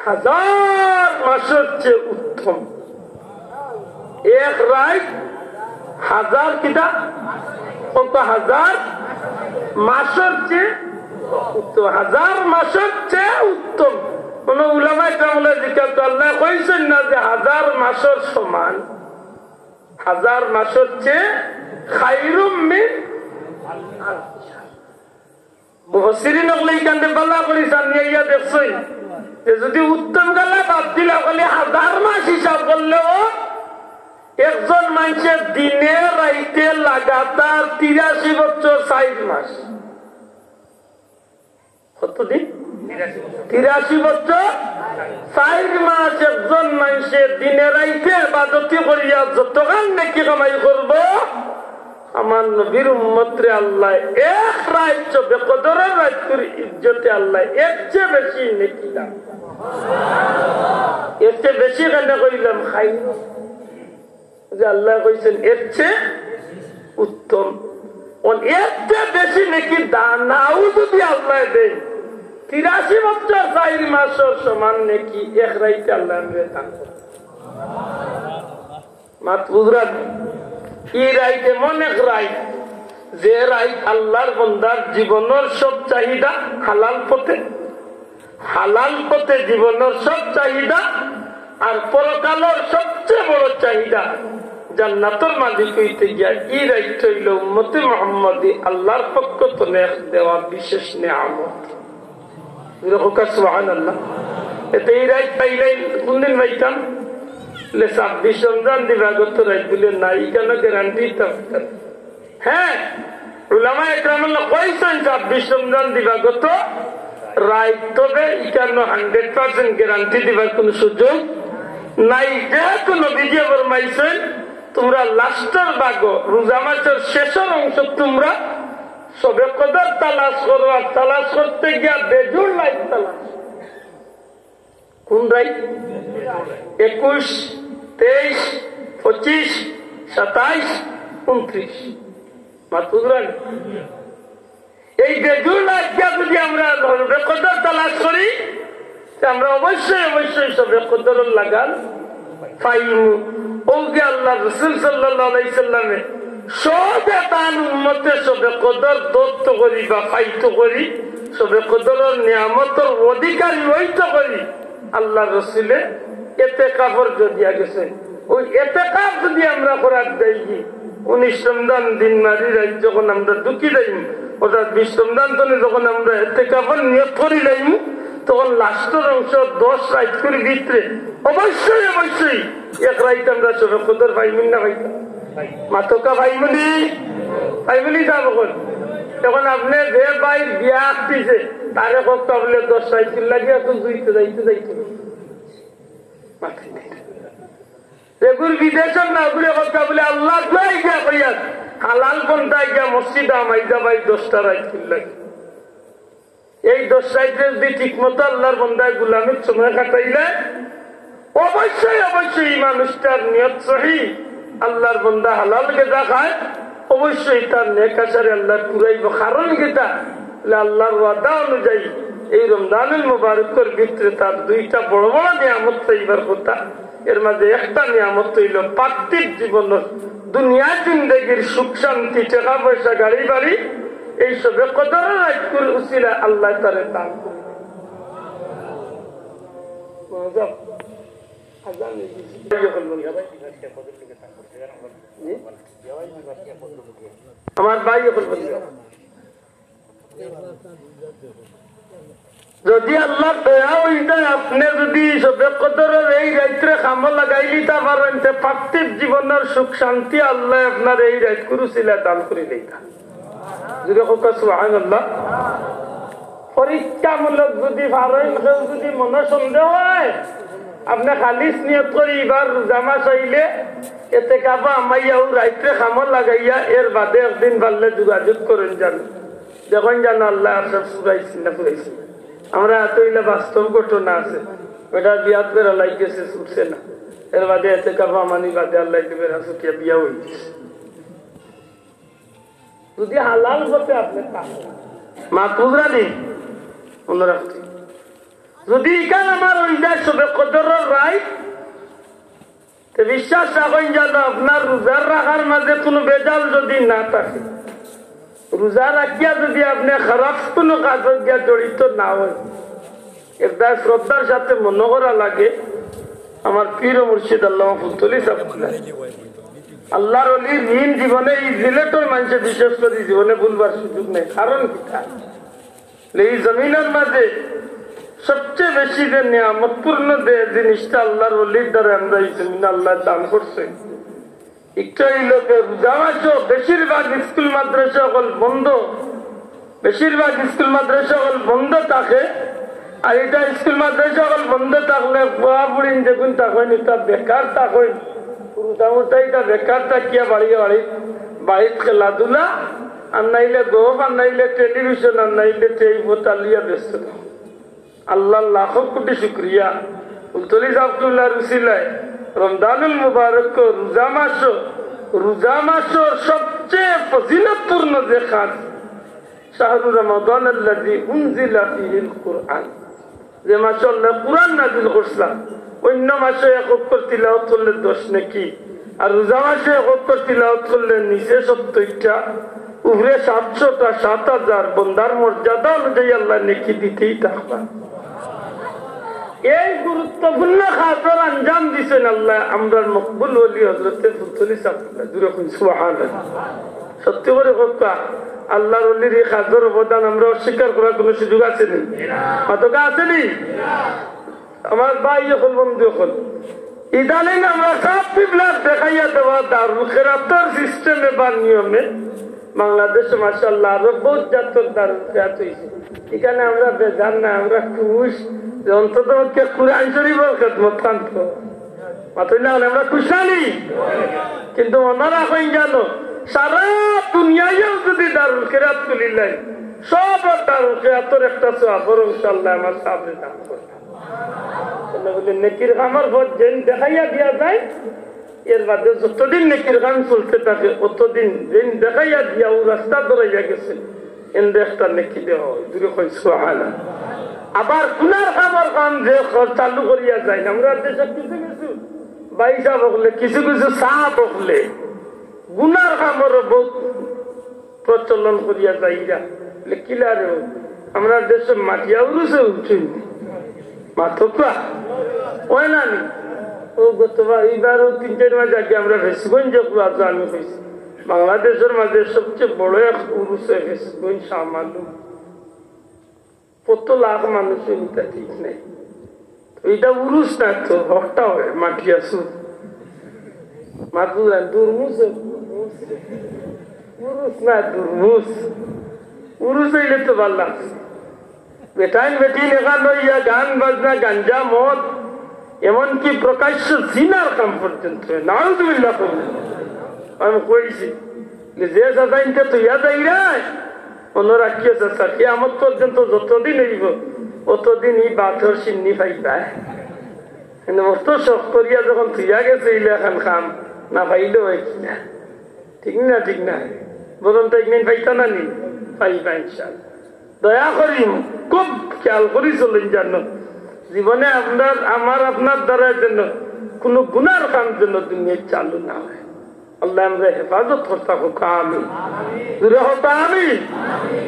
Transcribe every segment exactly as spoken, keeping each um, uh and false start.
হাজার মাসর চেয়ে উত্তম। এক রাইত হাজার কিতা? কত? হাজার মাসর চেয়ে উত্তম। হাজার মাসর চেয়ে উত্তম। কোনো উলামায়ে কেরামরে জিজ্ঞাসা, আল্লায় কইছইন না যে হাজার মাসর সমান? হাজার মাসর চেয়ে খাইরুম মিন মুফাসসিরিন অকলে ইখানরে ভালা করি ছানিয়া দেখছইন যে যদি উত্তম গালা বাদ দিলা, খালি হাজার মাস হিসাব করলেও একজন মানষে দিনে রাইতে লাগাতার তিরাশি বছর চাইর মাস। কতদিন? তিরাশি বছর চাইর মাস একজন মানষে দিনে রাইতে ইবাদতি করিয়া যতখান নেকি কামাই করবো, আমার নবীর উম্মতরে আল্লায় এক রাইত, শবে কদরর রাইতকুর ইজ্জতে আল্লায় এর চেয়ে বেশি নেকি দান। এর চেয়ে বেশি কেনে কইলাম? খাই যে আল্লায় কইছইন এর চেয়ে উত্তম। অন এর চেয়ে বেশি নেকি দান নাও যদি আল্লায় দেইন, তিরাশি বছর চাইর মাসর সমান নেকি এক রাইতে আল্লায় আমরারে দান করইন। মাত বুঝরা নি? ই রাইত এমন এক রাইত, যে রাইত আল্লার বন্দার জীবনর সব চাহিদা হালাল পথে, হালাল পথে জীবনর সব চাহিদা, আর পরকালর সবচেয়ে বড় চাহিদা জান্নাতর মালিক অইতে গিয়া ই রাইত অইলো উম্মতে মুহাম্মদী আল্লার পক্ষ তনে এক দেওয়া বিশেষ নিয়ামত। জোরে কউক্কা সুবহানাল্লাহ। এতে ই রাইত পাইলে কুনদিন পাইতাম? বলে, ছাব্বিশ রমজান দিবাগত রাইত। বলে, না, ইখানো গ্যারান্টি দিতাম পারতাম না। হ্যাঁ, উলামায়ে কেরাম অকলে কইছইন ছাব্বিশ রমজান দিবাগত রাইত, তবে ইখানো hundred percent গ্যারান্টি দিবার কুনু সুযোগ নাই। যেহেতু নবীজিয়ে ফরমাইছইন, তুমরা লাস্টর ভাগো, রোজা মাসর শেষর অংশো তুমরা শবে কদর তালাশ করো, আর তালাশ করতে গিয়া বেজুড় রাইত তালাশ। কুন রাইত? একুশ, তেইশ, পঁচিশ, সাতাইশ, ঊনত্রিশ। মাত বুঝরা নি? এই বেজুড় রাইত গিয়া যদি আমরা শবে কদর তালাশ করি, তে আমরা অবশ্যই, অবশ্যই শবে কদরর লাগাল পাইমু। অউ যে আল্লার রসুল সাল্লাল্লাহু আলাইহি সাল্লামে সবে তান উম্মতে শবে কদর ধরতো করি বা পাইতো করি, শবে কদরর নিয়ামতর অধিকারী অইতো করি, আল্লার রসুলে এতেকাফর জরিয়া গেছে। অউ এতেকাফ যদি আমরা করার যাইগি, উনিশ রমজান দিন মারি রাইত যখন আমরা ঢুকি যাইমু, অর্থাৎ বিশ রমজান তনে যখন আমরা এতেকাফর নিয়ত করি যাইমু, তখন লাস্টর অংশ দশ রাইতকুর ভিতরে অবশ্যই, অবশ্যই এক রাইত আমরা শবে কদর পাইমু না পাইতাম? মাতউক্কা, পাইমু নি? পাইমু নি সাব অকল? তখন আপনে যে ভাইর বিয়া আখতিছে, তারে কউক্কা বলে দশ রাইতকুর লাগি এখন জুইতে যাইতে যাইতে যেগুর বিদেশর না, ওগুরে কউক্কা বলে, আল্লার দোয়াই গিয়া কইয়ার, হালাল বন্দায় গিয়া মসজিদো হামাইতা ভাই দশটা রাইতকুর লাগি। এই দশ রাইতরে যদি ঠিকমতো আল্লার বন্দায় গুলামির সময় কাটাইলে, অবশ্যই, অবশ্যই ই মানুষটার নিয়ত সহি, আল্লার বন্দা হালাল গেজা খায়, অবশ্যই তার নেক আশারে আল্লায় পুরাইবো। কারণ কিতা? বলে, আল্লার ওয়াদা অনুযায়ী এই রমজানুল মুবারকর ভিতরে তার দুইটা বড় বড় নিয়ামত পাইবার কথা। এর মাঝে একটা নিয়ামত অইলো পার্থিব জীবনর, দুনিয়া জিন্দেগির সুখ শান্তি, টেকা পয়সা, গাড়ি বাড়ি, এই শবে কদরর রাইতকুর উসিলায় আল্লায় তারে দান করে। আজান অইগেছে। আমার ভাই অকল বলুন। যদি আল্লার দয়া অই যায়, আপনে যদি শবে কদরর এই রাইতরে কামো লাগাইলিতা পারইন, তে পার্থিব জীবনর সুখ শান্তি আল্লায় আপনারে এই রাইতকুর উসিলায় দান করি দিতা। জোরে কউক্কা সুবহানাল্লাহ। পরীক্ষামূলক যদি পারইন, কেউ যদি মনো সন্দেহ অয়, আপনে খালিস নিয়ত করি ইবার রোজা মাস আইলে এতেকাফো হামাইয়া অউ রাইতরে কামো লাগাইয়া এর বাদে একদিন পারলে যোগাযোগ করইন যান। দেখইন যান আল্লায় আশা পুরাইছইন না পুরাইছইন না। আমরা আতো ইলা বাস্তব ঘটনা আছে, বেটার বিয়াত বেড়া লাগি গেছে, ছুটছে না। এর বাদে এতেকাফো হামানির বাদে আল্লায় দি বেড়া ছুটিয়া বিয়া অইগেছে। যদি হালাল পথে আপনে খান, মাত বুঝরা নি? মনো রাখতে। যদি ইখান আমার অই যায় শবে কদরর রাইত, তে বিশ্বাস রাখইন যেন আপনার রোজার রাখার মাঝে কুনু ভেজাল যদি না থাকে, রোজা রাখিয়া যদি আপনে খারাপ কুনু কাজো গিয়া জড়িত না অইন, এরদায় শ্রদ্ধার সাথে মনো করা লাগে আমার পীর ও মুর্শিদ আল্লামা ফুলতলি সাবরে। আল্লার অলির ঋণ জীবনে ই সিলেটর মানষে বিশেষ করি জীবনে ভুলবার সুযোগ নাই। কারণ কিতা? এই জমিনর মাঝে সবচেয়ে বেশি যে নিয়ামতপূর্ণ যে জিনিসটা আল্লার অলির দ্বারা আমরা ই জমিনে আল্লায় দান করছে, একটা অইলো যে রোজা মাসো বেশিরভাগ স্কুল মাদ্রাসা অকল বন্ধ, বেশিরভাগ স্কুল মাদ্রাসা অকল বন্ধ থাকে। আর ইতা স্কুল মাদ্রাসা অকল বন্ধ থাকলে পুয়া পুড়িন যেগুন থাকইন, ইতা বেকার থাকইন, রোজা মুজা ইতা বেকার থাকিয়া বাড়ি বাড়ি, বাড়িত খেলাধুলা, আর নাইলে গপ, আর নাইলে টেলিভিশন, আর নাইলে টেইপ, ওতা লইয়া ব্যস্ত থাকইন। আল্লার লাখো কোটি শুকরিয়া, ফুলতলি সাবর উসিলায় রমজানুল মুবারক রোজা মাসো, রোজা মাসর সবচেয়ে ফজিলতপূর্ণ যে কাজ, শাহরু রমাদান আল্লাযী উনজিলা ফীহিল কুরআন, যে মাসো আল্লায় কুরআন নাজিল করছলা, অইন্য মাসো এক অক্ষর তিলাওয়াত করলে দশ নেকি, আর রোজা মাসো এক অক্ষর তিলাওয়াত করলে নিচে সত্তইরটা, উপরে সাতশোটা, সাত হাজার, বন্দার মর্যাদা অনুযায়ী আল্লায় নেকি দিতেই থাকবা। এই গুরুত্বপূর্ণ কাজর আঞ্জাম দিছইন আল্লায় আমরার মকবুল ওলি হযরতে ফুলতলি সাবরে। জুরে কইন সুবহানাল্লাহ। সত্যি করি কউক্কা, আল্লার ওলির ই কাজর অবদান আমরা অস্বীকার করার কুনু সুযোগ আছে নি? মাতকা আছে নি? আমার ভাই অকল, বন্ধু অকল, ইদানিং আমরা সাব কিবলার দেখাইয়া দেওয়া দারুল কেরাতর সিস্টেমে বা নিয়মে বাংলাদেশো মাশাআল্লাহ আরো বউত জাতর দারুল কেরাত অইছে। ইখানে আমরা বেজার না, আমরা খুশ যে অন্তত পক্ষে কুরআন শরীফর খেদমত খান তো মাতইন না, আমরা খুশ না নি? কিন্তু মনো রাখইন যেন, সারা দুনিয়ায়ও যদি দারুল কেরাত খুলিলাই, সব দারুল কেরাতর একটা সওয়াবর অংশ আল্লায় আমার সাবরে দান করবা। আল্লায় বলে, নেকির কামর পথ যেইন দেখাইয়া দিয়া যায়, এর বাদে যতদিন নেকির কাম চলতে থাকে, অতদিন যেইন দেখাইয়া দিয়া অউ রাস্তা ধরাইয়া গেছে, এনরে একটা নেকি দেওয়া অয়। জুরে কইন সুবহানাল্লাহ। আবার গুনার কামর কাম যে কর-, চালু করিয়া যাইন, আমরার দেশো কিছু কিছু ভাইসাব অকলে, কিছু কিছু সাব অকলে গুনার কামর বউত প্রচলন করিয়া যাইরা। বলে, কিলা রে, আমরার দেশো মাটিয়া উরুসে উঠছইন নি? মাতকা অয় না নি? অউ গতবার, ইবারও তিন চাইর মাস আগে আমরা ফেঞ্চুগঞ্জো কুয়াত আমি কইছি, বাংলাদেশর মাঝে সবচেয়ে বড় এক উরুস অয় ফেঞ্চুগঞ্জ শাহ মালুম। কত লাখ মানুষ অইন ইতা ঠিক নাই। ইটা উরুস না তো, হকটা অয়, মাটিয়া চুর। মাতু যায়, দুরমুস অয়। উরুস না, দুরমুস। উরুস অইলে তো ভালা লাগছে। বেটাইন বেটিন এখান অইয়া গান বাজনা, গাঞ্জা, মদ, এমনকি প্রকাশ্য জিনার কাম পর্যন্ত। নাউজুবিল্লাহ কইন। আমি কইছি, যে চাচাইন্তে থইয়া যাইরা, মনো রাখিও চাচা, কিয়ামত পর্যন্ত যতদিন অইবো, অতদিন ই বাতর শিন্নি পাইবা। কিন্তু অত শখ করিয়া যখন থইয়া গেছে, ইলা এখান কাম না পাইলে অয় কিনা? ঠিক না, ঠিক না? বলুন তো, একদিন পাইতা না নি? পাইবা ইনশাআল্লাহ। দয়া করি, খুব খেয়াল করি চলইন যেন। জীবনে আপনার, আমার, আপনার দ্বারা যেন কুনু গুনার কাম যেন দুনিয়াত চালু না অয়। আল্লায় আমরারে হেফাজত করতা অউক, আমিন। জুরে কউক্কা, আমিন।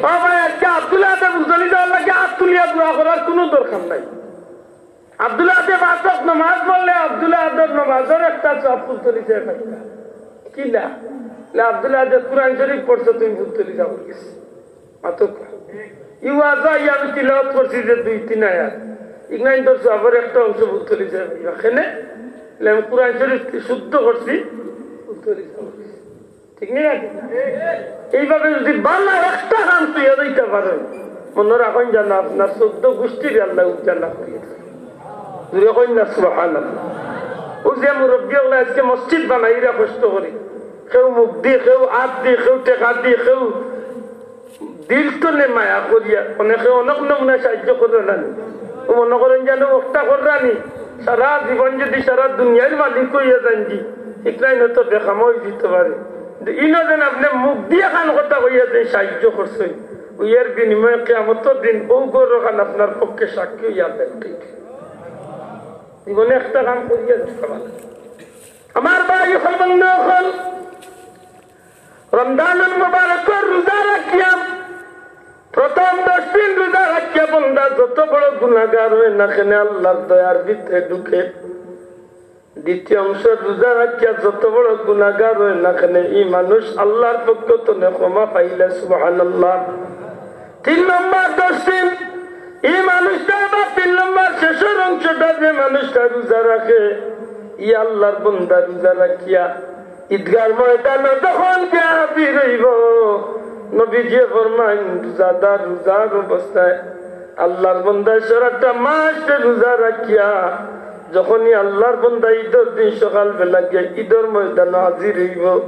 ও ভাই, আজকে আব্দুল আহাদে ফুলতলি যাওয়ার লাগি আত তুলিয়া দোয়া করার কুনু দরকার নাই। আব্দুল আহাদে পাঁচ ওয়াক্ত নামাজ পড়লে আব্দুল আহাদর নামাজর একটা সওয়াব ফুলতলি যাইবা। কিলা? বলে, আব্দুল আহাদে কুরআন শরীফ পড়ছো তুমি ফুলতলি যাওয়ার গেছে। মাতকা। ই ওয়াজো আইয়া আমি তিলাওয়াত করছি যে দুই তিন আয়াত। ইগনাইন্তর সওয়াবর একটা অংশ ফুলতলি যাইবা। কেনে? বলে, আমি কুরআন শরীফ শুদ্ধ করছি, ফুলতলি যাওয়ার গেছে। ঠিক নি না? এইভাবে যদি ভালা একটা কাম থইয়া যাইতা পারইন, মনো রাখইন যেন আপনার চৌদ্দ গুষ্টিরে আল্লায় উজ্জালা করিয়া দিবা। জুরে কইন না সুবহানাল্লাহ। অউ যে মুরব্বি অকলে আজকে মসজিদ বানাইরা কষ্ট করি, কেউ মুখ দি, কেউ আত দি, কেউ টেকা দি, কেউ দিল তনে মায়া করিয়া, অনেকে অনেক নমুনায় সাহায্য কররা না নি। অউ মনো করইন যেন অউটা কররা নি, সারা জীবন যদি সারা দুনিয়ার মালিক অইয়া যাইন গি, ইকরাইন তো বেকামা অইযিতো পারে। কিন্তু ইনো যেন আপনে মুখ দি এখান কথা কইয়া যেন সাহায্য করছইন, এর বিনিময়ে কিয়ামতর দিন অউ ঘর অখান আপনার পক্ষে সাক্ষী অইয়া যাইবো। জীবনে একটা কাম করিয়া যাইতে পারবা না। আমার ভাই অকল, বন্ধু অকল, রমজানুল মুবারকর রোজা রাখিয়া, প্রথম দশ দিন রোজা রাখিয়া বন্দা যত বড় গুনাহগার অয় না কেনে, আল্লাহর দয়ার ভিতরে ঢুকে। দ্বিতীয় অংশ রোজা রাখিয়া যত বড় গুনাহগার অয় না কেনে, ই মানুষ আল্লাহর পক্ষ তনে ক্ষমা পাইলা। সুবহানাল্লাহ। তিন নম্বর দশ দিন, ই মানুষটা বা তিন নম্বর শেষর অংশটা যে মানুষটা রোজা রাখে, ই আল্লাহর বন্দা রোজা রাখিয়া ঈদগার ময়দানো যখন গিয়া হাজির অইবো, নবীজিয়ে ফরমাইন, রোজাদার রোজার অবস্থায় আল্লাহর বন্দায় সারাটা মাস রোজা রাখিয়া যখনই আল্লাহর বন্দা ঈদর দিন সকালবেলা গিয়া ঈদর ময়দানো হাজির অইবো,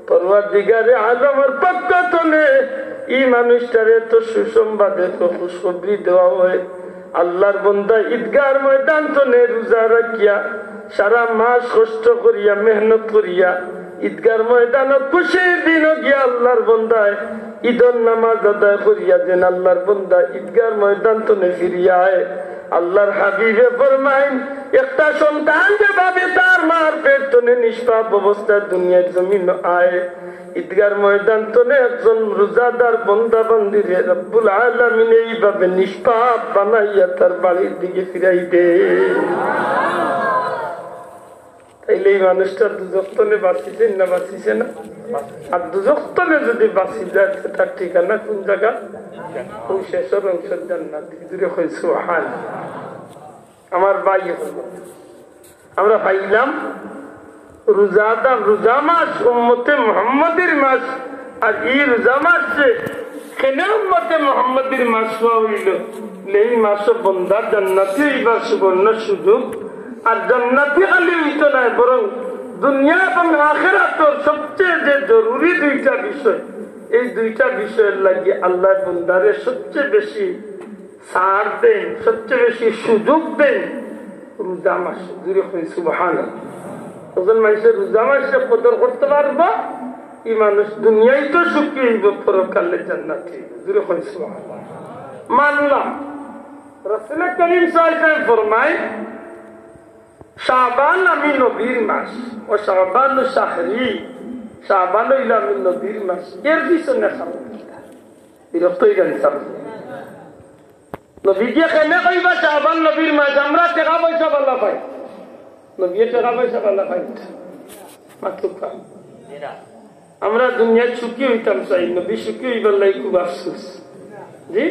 পরওয়ারদিগারে আলমর পক্ষ তনে ই মানুষটারে তো সুসংবাদ, এত খুশখবরি দেওয়া অয়। আল্লাহর বন্দা ঈদগার ময়দান তনে রোজা রাখিয়া, সারা মাস কষ্ট করিয়া, মেহনত করিয়া, ঈদগার ময়দানো খুশির দিনো গিয়া আল্লাহর বন্দায় ঈদর নামাজ আদায় করিয়া যেন আল্লাহর বন্দা ঈদগার ময়দান তনে ফিরিয়া আয়। আল্লাহর হাবিবে ফরমাইন, একটা সন্তান যেভাবে তার মার পেট তনে নিষ্পাপ অবস্থায় দুনিয়ার জমিনো আয়, ঈদগার ময়দান তনে একজন রোজাদার বন্দা বান্দিরে রব্বুল আলামিন এইভাবে নিষ্পাপ বানাইয়া তার বাড়ির দিকে ফিরাই দে। তাইলে ই মানুষটা দুজখ তনে বাঁচিছে না, বাঁচিছে না? আর দুজখ তনে যদি বাঁচি যায়, তে তার ঠিকানা কোন জাগা? অউ শেষর অংশর জান্নাত। জুরে কই সুবহান। আমার ভাই অকল, আমরা পাইলাম রোজাদার, রোজা মাস, উম্মতে মুহাম্মদীর মাস, আর ই রোজা মাসে কেনে উম্মতে মুহাম্মদীর মাস অওয়া অইলো? এই মাসো বন্দা জান্নাতি অইবার সুবর্ণ সুযোগ। আর জান্নাতি খালি অইতো নায়, বরং দুনিয়া এবং আখেরাতর সবচেয়ে যে জরুরি দুইটা বিষয়, এই দুইটা বিষয়র লাগি আল্লায় বন্দারে সবচেয়ে বেশি ছাড় দেইন, সবচেয়ে বেশি সুযোগ দেইন রোজা মাসে। জুরে কই সুবহানাল্লাহ। একজন মানুষে রোজা মাসে কদর করতে পারবো, ই মানুষ দুনিয়াত তো সুখী অইবো, পরকালে জান্নাতি অইবো। জুরে কই সুবহানাল্লাহ। মানলাম, রাসূল করিম সাল্লাল্লাহু আলাইহি ওয়াসাল্লাম ফরমায়, "শাবান আমি নবীর মাস, ও শাবান শাহরি, শাবান অইলো আমি নবীর মাস, এর পিছনে খাবো।" বিরক্ত অইগেছইন সাব। নবীজিয়ে কেনে কইবা শাবান নবীর মাস? আমরা টেকা পয়সা ভালা পাই, নবীয়ে টেকা পয়সা ভালা পাইন না। মাতুক্কা। আমরা দুনিয়াত সুখী অইতাম চাই, নবী সুখী অইবার লাগি খুব আফসোস। জি,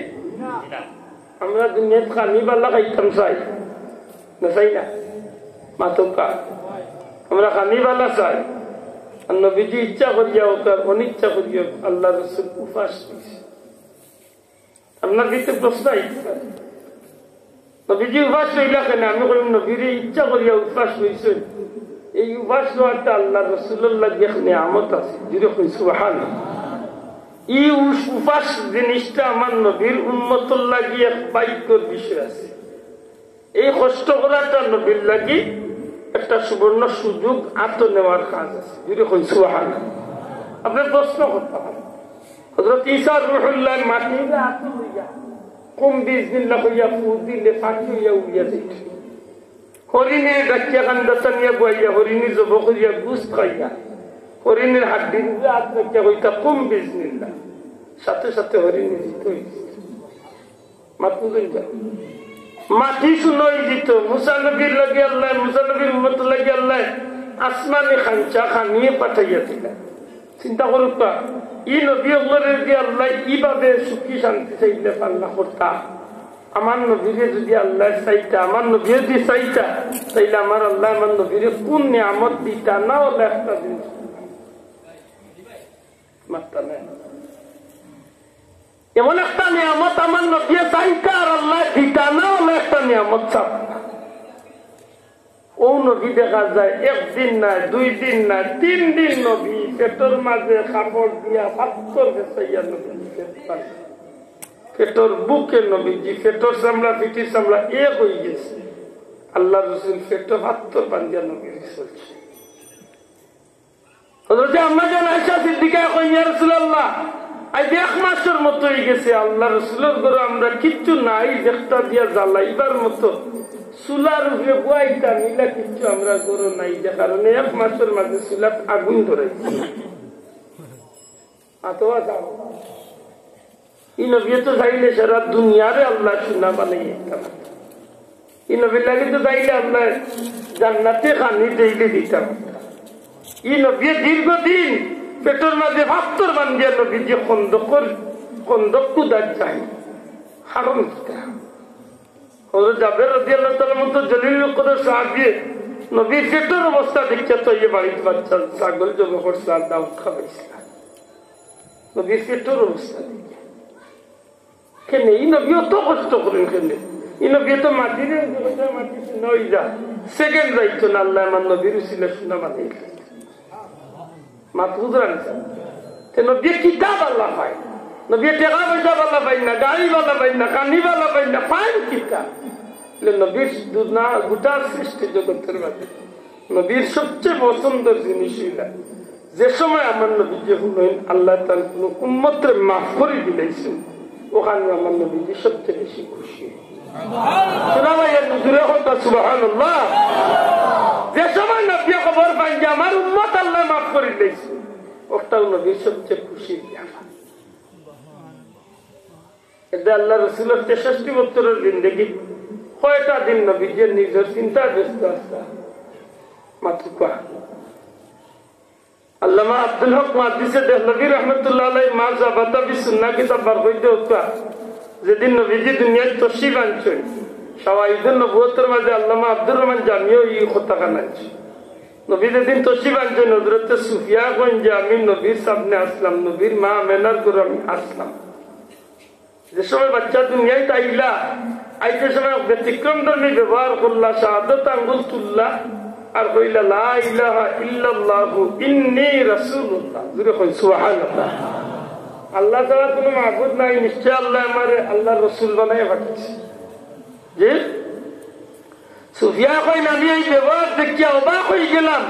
আমরা দুনিয়াত খানি ভালা খাইতাম চাই, না চাই না? মাতুক্কা। আমরা খানি ভালা চাই, আর নবীজি ইচ্ছা করিয়া অউক আর অনিচ্ছা করিয়া অউক, আল্লাহর রাসূল উপাস রইছে। আপনার ভিতরে প্রশ্ন আইতে পারে, নবীজি উপাস রইলা কেনে? আমি কইমু, নবীজি ইচ্ছা করিয়া উপাস রইছইন। এই উপাস রওয়াটা আল্লাহর রাসূলর লাগি এক নিয়ামত আছে। জুরে কই সুবহানাল্লাহ। ই উস-, উপাস জিনিসটা আমার নবীর উম্মতর লাগি এক ভাগ্যর বিষয় আছে। এই কষ্ট করাটা নবীর লাগি একটা সুবর্ণ সুযোগ আতো নেওয়ার কাজ আছে। জুরে কই সুবহানাল্লাহ। আপনে প্রশ্ন করতা পারইন, হযরত ঈসা রূহুল্লাহ মাটিরে আতো লইয়া, কুম বিইজনিল্লাহ কইয়া ফু দিলে পাখি অইয়া উড়িয়া যাইত। হরিণে ডাকিয়া কান্দা টানিয়া বওয়াইয়া, হরিণে জবো করিয়া গোস্ত খাইয়া, হরিণের হাড্ডির উপরে আত রাখিয়া কইতা, "কুম বিইজনিল্লাহ।" সাথে সাথে হরিণে জিত অইযিত। মাত বুঝইন যা। মাটি শূন্য অইযিত। মুসা নবীর লাগি আল্লায়, মুসা নবীর উম্মতর লাগি আল্লায় আসমানি খাঞ্চা খানিয়ে পাঠাইয়া দিলা। চিন্তা করউক্কা, ই নবী অকলরে যদি আল্লায় ইভাবে সুখী শান্তি চাইলে পাল্লা করতা, আমার নবীরে যদি আল্লায় চাইতা, আমার নবীয়ে যদি চাইতা, তাইলে আমার আল্লায় আমার নবীরে কুন নিয়ামত দিতা না অইলা একটা জিনিস? মাততা নায়। এমন একটা নিয়ামত আমার নবীয়ে চাইতা আর আল্লায় দিতা না অইলা একটা নিয়ামত চাইতা। অউ নবী দেখা যায় একদিন নায়, দুই দিন নায়, তিন দিন নবী পেটর মাঝে কাপড় দিয়া পাথর ফেছাইয়া নবীজি পেট বান্ধে। পেটর ভুকে নবীজি, পেটর চামড়া, পিঠির চামড়া এক অইগেছে। আল্লাহর রাসূল পেটো পাথর বান্ধিয়া নবীজি চলছে। হযরতে আম্মা জান আয়েশা সিদ্দিকায় কইন, "ইয়া রাসূলুল্লাহ, আইজ এক মাসর মতো অইগেছে, আল্লার রসুলর ঘরো আমরার কিচ্ছু নাই, যেটা দিয়া জ্বালাইবার মতো চুলার উপরে বওয়াইতাম, ইলা কিচ্ছু আমরার ঘরো নাই, যে কারণে এক মাসর মাঝে চুলাত আগুন ধরাইছে। আতো আজান। ই নবীয়ে তো চাইলে সারা দুনিয়ারে আল্লায় সোনা বানাইয়া দিতা পারতা। ই নবীর লাগি তো চাইলে আল্লায় জান্নাতে খানি ডেইলি দিতা পারতা। ই নবীয়ে দীর্ঘদিন পেটর মাঝে পাথর বান্ধিয়া নবীজি খন্দকর, খন্দক কুদাত যাইন। কারণ কিতা? হযরত জাবের রাদিয়াল্লাহু তাআলা আনহু তো জলিলুল কদর সাহাবী, নবীর পেটর অবস্থা দেখিয়া তো ইয়ে বাড়িত বাচ্চা ছাগল জব করছিলা, দাউদ খাওয়াইছিলা। নবীর পেটর অবস্থা দেখিয়া। কেনে ই নবী অত কষ্ট করইন কেনে? ই নবী তো মাটিরে, মাটি নই যা। সেকেন্ড যাইতো না, আল্লায় আমার নবীর উসিলা সোনা বানাইলা। মাত বুঝরা নি? তে নবীয়ে কিতা বালা পাইন? নবীয়ে টেকা পয়সা বালা পাইন না, গাড়ি বালা পাইন না, খানি বালা পাইন না, পাইন কিতা? বলে নবীর দুনা গোটা সৃষ্টি জগতর মাঝে নবীর সবচেয়ে পছন্দর জিনিস অইলা, যে সময় আমার নবীজি হুনইন আল্লায় তান কুনু উম্মতরে মাফ করি দিলাইছইন, অখানো আমার নবীজি সবচেয়ে বেশি খুশি। সোনা ভাই, একটু জুরে কউক্কা সুবহানাল্লাহ। যে সময় নবীয়ে খবর পাইন যে আমার উম্মত আল্লায় মাফ করি দিলাইছইন, অটাউ নবীর সবচেয়ে খুশির ব্যাপার। এতে আল্লার রসুলর তেষট্টি বছরর জিন্দেগি, কয়টা দিন নবীজি নিজর চিন্তায় ব্যস্ত আছলা? মাতউক্কা কউক্কা। আল্লামা আব্দুল হক মুহাদ্দিসে দেহলভী রহমতুল্লাহ আলাইহি মা জাবাতা বি সুন্নাহ কিতাব বার করি দেউক্কা, যেদিন নবীজি দুনিয়াত তশরিফ আনছইন, শাওয়াহিদুন নবুয়তর মাঝে আল্লামা আব্দুর রহমান জামিও ই কথাখান আনছইন। নবী যেদিন তশরিফ আনছইন, হযরতে সুফিয়া কইন যে, "আমি নবীর সামনে আছলাম, নবীর মা আমেনার ঘরো আমি আছলাম।" যে সময় বাচ্চা দুনিয়াত আইলা, আইতে সময় ব্যতিক্রম ধর্মী ব্যবহার করলা, শাহাদত আঙ্গুল তুললা, আর কইলা, "লা ইলাহা ইল্লাল্লাহু ইন্নী রাসূলুল্লাহ।" জুরে কইন, "সুবহানাল্লাহ।" আল্লাহ ছাড়া কুনু মাবুদ নাই, নিশ্চয় আল্লায় আমারে আল্লার রসুল বানাইয়া পাঠাইছে। জি? সুফিয়া কইন, "আমি এই ব্যবহার দেখিয়া অবাক অইগেলাম,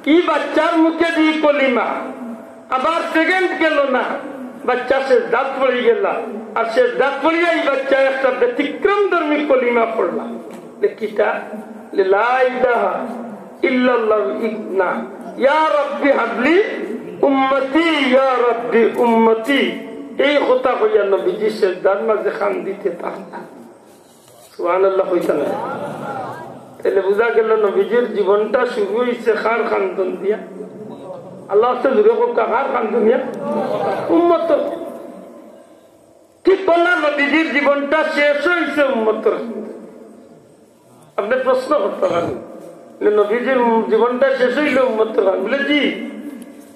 ই বাচ্চার মুখে দি কলিমা, আবার সেকেন্ড গেল না, বাচ্চা সেজদাত পড়িগেলা, আর সেজদাত পড়িয়া ই বাচ্চা একটা ব্যতিক্রম ধর্মী কলিমা পড়লা।" বলে, "কিতা?" বলে, "লা ইলাহা ইল্লাল্লাহু ইক-, না, ইয়া রাব্বি হাবলি উম্মতি, ইয়া রাব্বি উম্মতি।" এই কথা কইয়া নবীজি সেজদার মাঝে কান্দিতে থাকলা। সুবহানাল্লাহ কইতা না? তাইলে বুঝা গেল নবীজির জীবনটা শুরু অইছে কার কান্দন দিয়া? আল্লাহ আস্তে জুরে কউক্কা, কার কান্দন দিয়া? উম্মতর। ঠিক বললাম, নবীজির জীবনটা শেষ অইছে উম্মতর কান্দন। আপনে প্রশ্ন করতা পারইন যে নবীজির জীবনটা শেষ অইলো উম্মতর কান্দন। বলে, জি,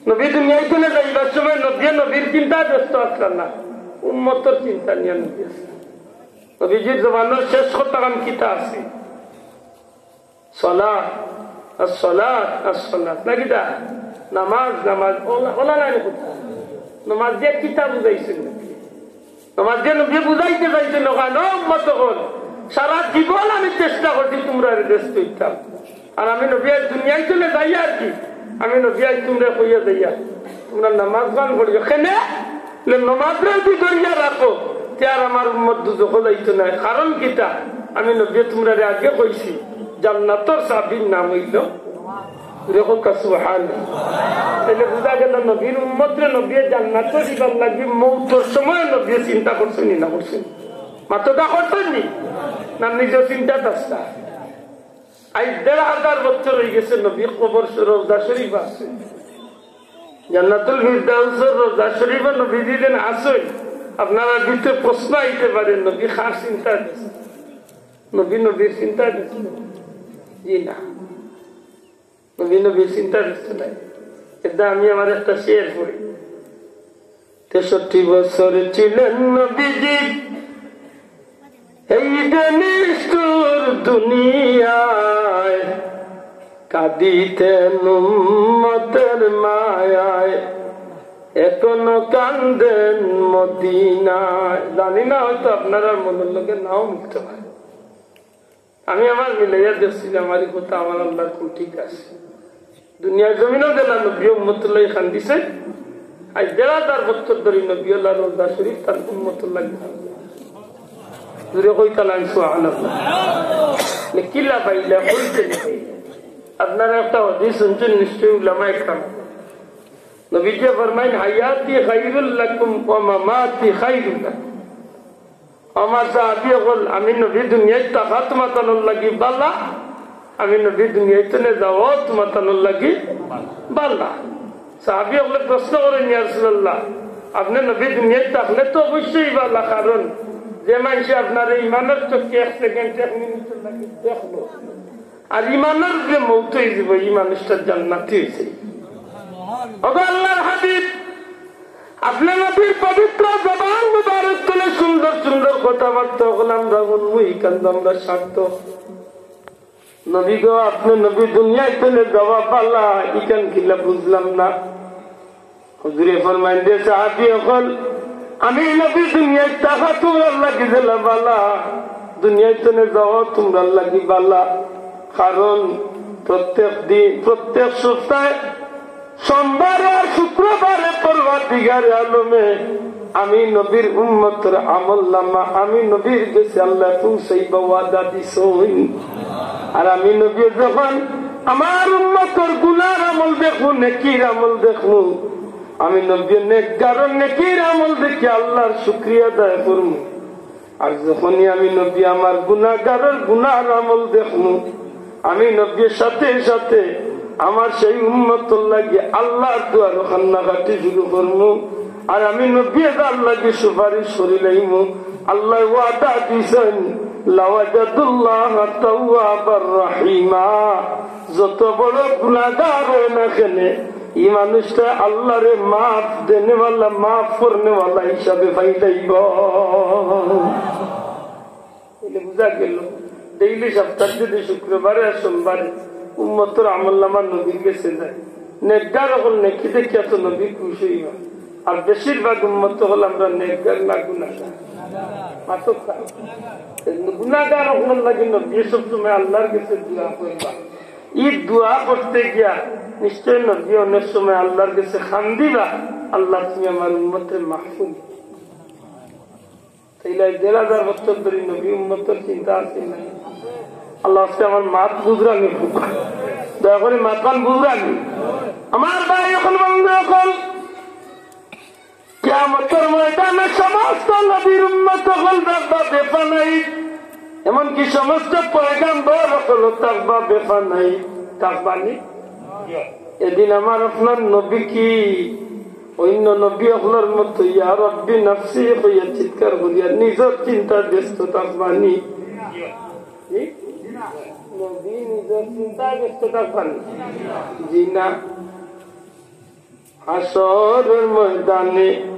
নবী দুনিয়াত থনে যাইবার সময় নবীয়ে নবীর চিন্তায় ব্যস্ত আছলা না, উম্মতর চিন্তা নিয়া নবী আছলা। নবীজির জবানর শেষ কথাখান কিতা আছিল? সলাত, আর সলাত, আর সলাত। না কিতা? নামাজ, নামাজ। অলা, অলা নায় নি কথা? নামাজ দিয়া কিতা বুঝাইছইন নবীয়ে? নামাজ দিয়া নবীয়ে বুঝাইতে চাইছইন, "ও উম্মত অকল, সারা জীবন আমি চেষ্টা করছি তুমরারে দেশ তৈতাম। আর আমি নবী আইজ দুনিয়াত থনে যাইয়ার কি, আমি নবী আইজ তুমরারে কইয়া যাইয়ার, তুমরা নামাজ গান পড়িও।" কেনে? বলে, "নামাজরে যদি ধরিয়া রাখো, তে আর আমার উম্মত দুজখো যাইতো নায়। কারণ কিতা? আমি নবীয়ে তুমরারে আগে কইছি, জান্নাতর চাবির নাম অইলো।" জুরে কউক্কা সুবহানাল্লাহ। তাইলে বুঝা গেল নবীর উম্মতরে নবীয়ে জান্নাতো দিবার লাগি মউতর সময় নবীয়ে চিন্তা করছইন নি না করছইন নি? মাতউক্কা, করছইন নি? না নিজর চিন্তাত আছলা? আইজ দেড় হাজার বছর অইগেছে নবীর কবর শ-, রওজা শরীফ আছে। জান্নাতুল ফিরদাউসর রওজা শরীফো নবীজি যেন আছইন, আপনারার ভিতরে প্রশ্ন আইতে পারে, নবী কার চিন্তাত আছলা? নবী নবীর চিন্তাত আছলা? জি না। নবী নবীর চিন্তাত আছলা নায়। এরদায় আমি আমার একটা শের পড়ি। তেষট্টি বছর ছিলেন নবীজি এই যে নিষ্ঠুর দুনিয়ায়, কাঁদিতেন উম্মতের মায়ায়, এখনো কান্দেন মদিনায়। জানি না, হয়তো আপনারার মনর লগে নাও মিলতে পারে। আমি আমার মিলাইয়া দেখছি যে আমার ই কথা আমার আল্লাহর কুন ঠিক আছে। দুনিয়ার জমিনো যেলা নবী উম্মতর লাগি কান্দিছে, আজ দেড় হাজার বছর ধরি নবী আল্লাহর রওজা শরীফ তান উম্মতর লাগি। জোরে কইতা নায় সুবহানাল্লাহ। নে কিলা পাইলা কইতে নি। আপনারা একটা হাদিস শুনছেন নিশ্চয়ই উলামায়ে কেরাম। নবীজি ফরমাইন, "হায়াতি খায়রুল লাকুম ওয়া মামাতি খায়রুল লাকুম।" আমার সাহাবী অকল, আমি নবী দুনিয়াত থাকা তুমাতানর লাগি বালা, আমি নবী দুনিয়াত থনে যাওয়া তুমাতানর লাগি বালা। সাহাবী অকলে প্রশ্ন করইন, "ইয়া রাসূলুল্লাহ, আপনে নবী দুনিয়াত থাকলে তো অবশ্যই বালা, কারণ যে মানষে আপনারে ইমানর চক্ষে এক সেকেন্ড, এক মিনিটর লাগি দেখলো, আর ইমানর যে মউত অইযিবো, ই মানুষটা জান্নাতি অইছে।" ওগো আল্লাহর হাবিব, আপনে নবীর পবিত্র জবান মুবারক থনে সুন্দর সুন্দর কথাবার্তা অকল আমরা হুনমু, ইখান তো আমরা সার্থক। নবী গো, আপনে নবী দুনিয়াত থনে যাওয়া বালা, ইখান কিলা বুঝলাম না। হুজুরে ফরমাইন দে সাহাবী অকল, আমি নবী দুনিয়াত থাকা তুমরার লাগি যেলা বালা, দুনিয়াত থনে যাওয়া তুমরার লাগি বালা। কারণ প্রত্যেক দিন, প্রত্যেক সপ্তাহে সোমবারে আর শুক্রবারে পরওয়ারদিগারে আলমে আমি নবীর উম্মতর আমল নামা আমি নবীর গেছে আল্লায় পৌঁছাইবা ওয়াদা দিছইন। আর আমি নবী যখন আমার উম্মতর গুনার আমল দেখমু, নেকির আমল দেখমু, আমি নবী নেককারর নেকির আমল দেখি আল্লাহর শুকরিয়া আদায় করমু। আর যখনই আমি নবী আমার গুনাগারর গুনার আমল দেখমু, আমি নবীর সাথে সাথে আমার সেই উম্মতর লাগি আল্লাহর দুয়ারো কান্নাকাটি শুরু করমু। আর আমি নবী যার লাগি সুপারিশ করি লাইমু। আল্লায় ওয়াদা দিছইন, "লাওয়াজাদুল্লাহা তাওয়াবার রাহিমা।" যত বড় গুনাগার অয় না কেনে, ই মানুষটা আল্লাহরে মাফ দেনেওয়ালা, মাফ করনেওয়ালা হিসাবে পাইলাইবো। তাইলে বুঝা গেল, ডেইলি সপ্তাহে যদি শুক্রবারে আর সোমবারে উম্মতর আমল নামা নবীর গেছে যায়, নেককার অকল নেকি দেখিয়া তো নবী খুশ অইবা। আর বেশিরভাগ উম্মত অকল আমরা নেককার না গুনাগার? মাতউক্কা। গুনাগার অকলর লাগি নবী সব সময় আল্লাহর গেছে দোয়া করবা। ই দোয়া করতে গিয়া নিশ্চয় নবী অনেক সময় আল্লাহর গেছে কান্দিবা, "আল্লাহ, তুমি আমার উম্মতরে মাফ করি।" তাইলে দেড় হাজার বছর ধরি নবী উম্মতর চিন্তা আছে না? আল্লাহ, আজকে আমার মাত বুঝরানি। দয়া করি মাতখান বুঝরানি। আমার ভাই অকল, বন্ধু অকল, কিয়ামতর ময়দানে সমস্ত নবীর উম্মত অকল থাকবা বেফানাই, এমনকি সমস্ত পয়গাম্বর অকল থাকবা বেফানাই। থাকবা নি? এদিন আমার আপনার নবী কি অন্য নবী অকলর মতো "ইয়া রব্বি নাফসি" কইয়া চিৎকার করিয়া নিজর চিন্তায় ব্যস্ত থাকবা নি? জি? নবী নিজর চিন্তায় ব্যস্ত থাকবা নি? জি না। হাশরর ময়দানে